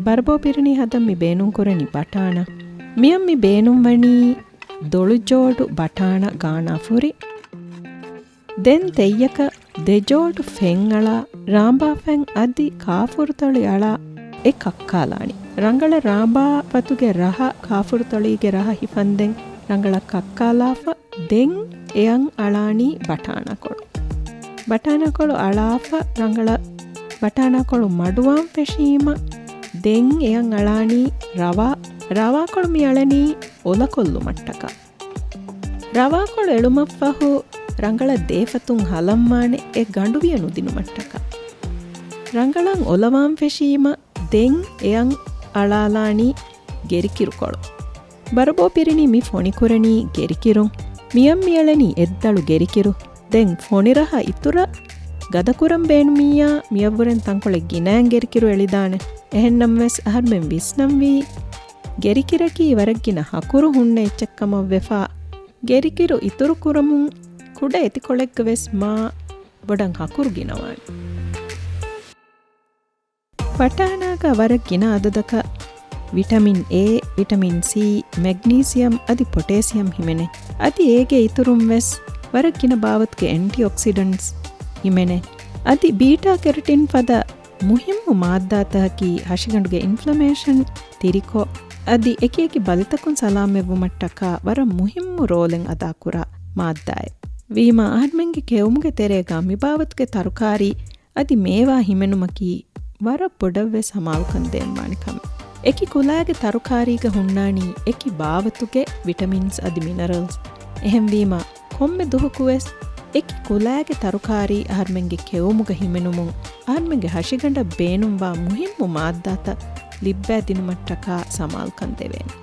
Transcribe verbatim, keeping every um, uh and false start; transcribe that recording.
ބަރަބޯ ބިރިނީ ހަދަން މި ބޭނުންކުރަނީ ބަޓާނާ. މިއަށް މި ބޭނުންވަނީ ދޮޅުޖޯޑު ބަޓާނާ ގާނާ ފުރި. ދެން ތެއްޔަކަށް ދެޖޯޑު ފެން އަޅާ، ރާނބާފެން އަދި ކާފުރުތޮޅި އަޅާ އެ ކައްކާލާނީ. ރަނގަޅަށް ރާނބާ ފަތުގެ ރަހަ، ކާފުރުތޮޅީގެ ރަހަ ހިފަންދެން ރަނގަޅަށް ކައްކާލާފަ، ދެން އެއަށް އަޅާނީ ބަޓާނާކޮޅު. ބަޓާނާކޮޅު އަޅާފަ، ރަނގަޅަށް ބަޓާނާކޮޅު މަޑުވާން ފެށީމަ، ދެން އެއަށް އަޅާނީ ރަވާ. ރަވާކޮޅު މި އަޅަނީ އޮލަކޮށްލުމަށްޓަކާ. ރަވާކޮޅު އެޅުމަށްފަހު ރަނގަޅަށް ދޭފަތުން ހަލަންވާނެ އެ ގަނޑުވިޔަ ނުދިނުމަށްޓަކާ. ރަނގަޅަށް އޮލަވާން ފެށީމަ، ދެން އެއަށް އަޅާލާނީ ގެރިކިރުކޮޅު. ބަރަބޯ ބިރިނީ މި ފޮނިކުރަނީ ގެރިކިރުން. މިއަށް މިއަޅަނީ އެއްދަޅު ގެރިކިރު. ދެން ފޮނި ރަހަ އިތުރަށް ގަދަކުރަން ބޭނުމިއްޔާ، މިއަށްވުރެން ތަންކޮޅެއް ގިނައިން ގެރިކިރު އެޅިދާނެ. އެހެންނަމަވެސް އަހަރުމެން ވިސްނަންވީ، ގެރިކިރަކީ ވަރަށް ގިނަ ހަކުރު ހުންނަ އެއްޗެއްކަމަށްވެފަ، ގެރިކިރު އިތުރު ކުރަމުން ކުޑަ އެތިކޮޅެއްގަވެސް މާ ބޮޑަށް ހަކުރު ގިނަވާނެ. ބަޓާނާގަ ވަރަށް ގިނަ އަދަދަކަށް ވިޓަމިން އޭ، ވިޓަމިން ސީ، މެގްނީސިއަމް އަދި ޕޮޓޭސިއަމް ހިމެނޭ. އަދި އޭގެ އިތުރުން ވެސް ވަރަށް ގިނަ ބާވަތުގެ އެންޓިއޮކްސިޑަންޓްސް ހިމެނޭ. އަދި ބީޓާ ކެރޮޓިން ފަދަ މުހިއްމު މާއްދާތަކަކީ ހަށިގަނޑުގެ އިންފްލަމޭޝަން ތިރިކޮށް، އަދި އެކިއެކި ބަލިތަކުން ސަލާމަތްވުމަށްޓަކާ ވަރަށް މުހިއްމު ރޯލެއް އަދާކުރާ މާއްދާއެއް. ވީމާ އަހަރުމެންގެ ކެއުމުގެ ތެރޭގަ މިބާވަތުގެ ތަރުކާރީ އަދި މޭވާ ހިމެނުމަކީ ވަރަށް ބޮޑަށްވެސް ހަމައަލުކަން ދޭންވާނެ ކަމެއް. އެކި ކުލައިގެ ތަރުކާރީގަ ހުންނާނީ އެކި ބާވަތުގެ ވިޓަމިންސް އަދި މިނަރަލްސް. އެހެންވީމާ، ކޮންމެ ދުވަހަކުވެސް އެކި ކުލައިގެ ތަރުކާރީ އަހަރުމެންގެ ކެއުމުގަ ހިމެނުމުން އަހަރުމެންގެ ހަށިގަނޑަށް ބޭނުންވާ މުހިއްމު މާއްދާތައް ލިއްބައިދިނުމަށްޓަކާ ސަމާލުކަން ދެވޭނެ.